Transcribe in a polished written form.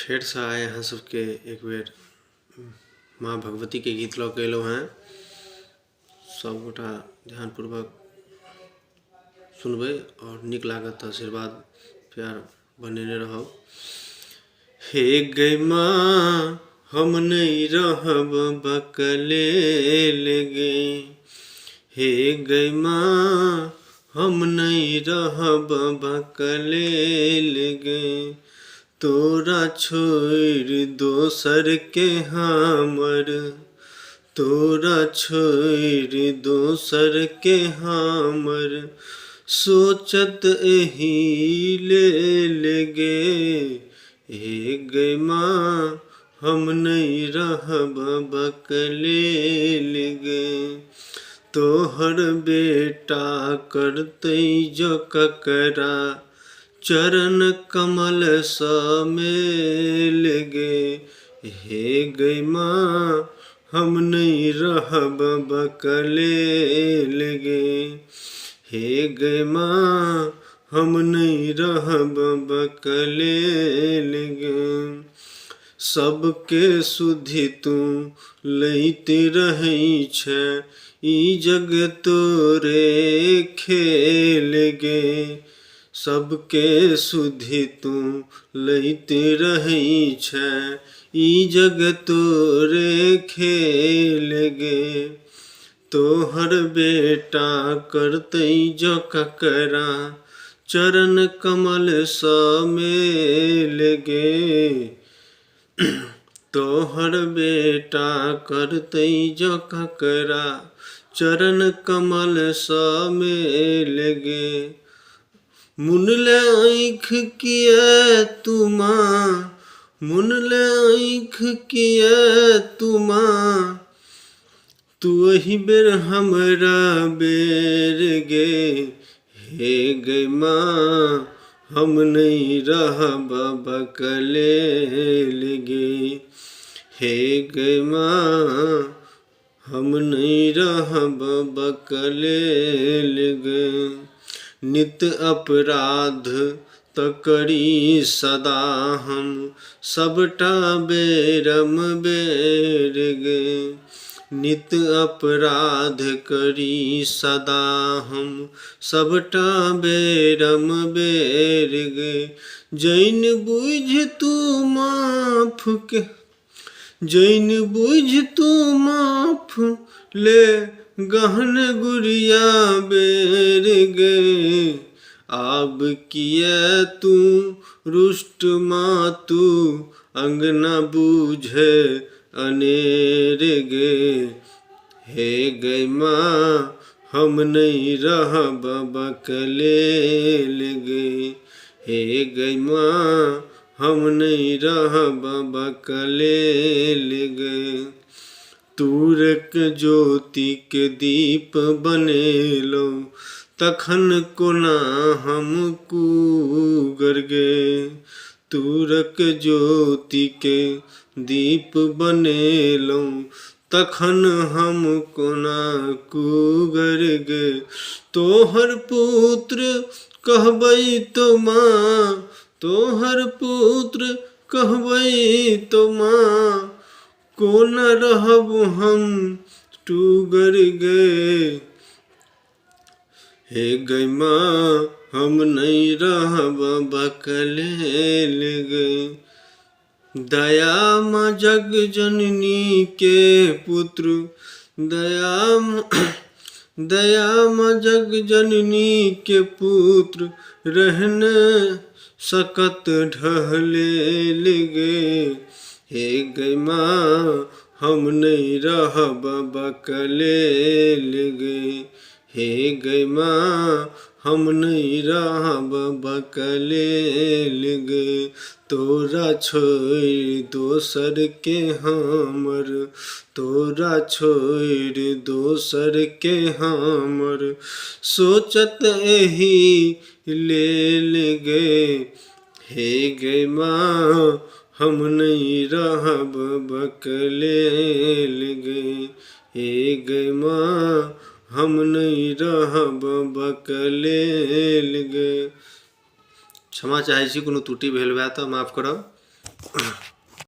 फेरसँ आइ अहाँ सबके एक बेर माँ भगवतीके गीत लऽ कऽ एलहुँ हेँ। सबगोटा ध्यानपूर्वक सुनबै आओर नीक लागत तऽ आशीर्वाद प्यार बनेने रहब। हे गै माँ हम नहि रहब बकलेल गे, हे गै माँ हम नहि रहब बकलेल गे, तोरा छोड़ि दोसरके हमर, तोरा छोड़ि दोसरके हमर सोचत एहि लेल गे, हे गै माँ हम नहि रहब बकलेल गे, तोहर बेटा करतै जँ ककरा चरण कमलसँ मेल गे, हे गै माँ हम नहि रहब बकलेल गे, हे गै माँ हम नहि रहब बकलेल गे। सबके सुधि तू लैत रहै छै ई जग तोरे खेल गे, सबके सुधि तू लैत रहै छै ई जग तोरे खेल गे, तोहर बेटा करतै जँ ककरा चरण कमलसँ मेल गे, तोहर बेटा करतै जँ ककरा चरण कमलसँ मेल गे, मुनले आँखि किए तू माँ, मुनले आँखि किए तू माँ, तू एहि बेर हमरा बेर गे, हे गै माँ हम नहि रहब बकलेल गे, हे गै माँ हम नहि रहब बकलेल गे। नित अपराध तऽ करी सदा हम सबटा बेरम बेर गे, नित अपराध करी सदा हम सबटा बेरम बेर गे, जैन बुझि तू माफ के, जैन बुझि तू माफ ले गहन गुड़िया बेर गे, आब किए तू रुष्ट मातू अंगना बूझे अनेर गे, हे गै माँ हम नहि रहब बकलेल गे, हे गै माँ हम नहि रहब बकलेल गे। तूरक ज्योतिके दीप बनेलहुँ तखन कोना हम कूगर गे, तूरक ज्योतिके दीप बनेलहुँ तखन हम कोना कूगर गे, तोहर पुत्र कहबै तो माँ, तोहर पुत्र कहबै तो माँ, कोना रहब हम टूगर गे, हे गै माँ हम नहि रहब बकलेल गे। दया माँ जग जननी के पुत्र, दया दया माँ जग जननी के पुत्र, रहने सकत ढहलेल गे, हे गै माँ हम नहि रहब बकलेल गे, हे गै माँ हम नहि रहब बकलेल गे, तोरा छोड़ि दोसरके हमर, तोरा छोड़ि दोसरके हमर सोचत एहि लेल गे, हे गै माँ हम नहि रहब बकलेल गे, हे गै माँ हम नहि रहब बकलेल गे। क्षमा चाहै छी, कोनो त्रुटि भेल हुए तऽ माफ करब।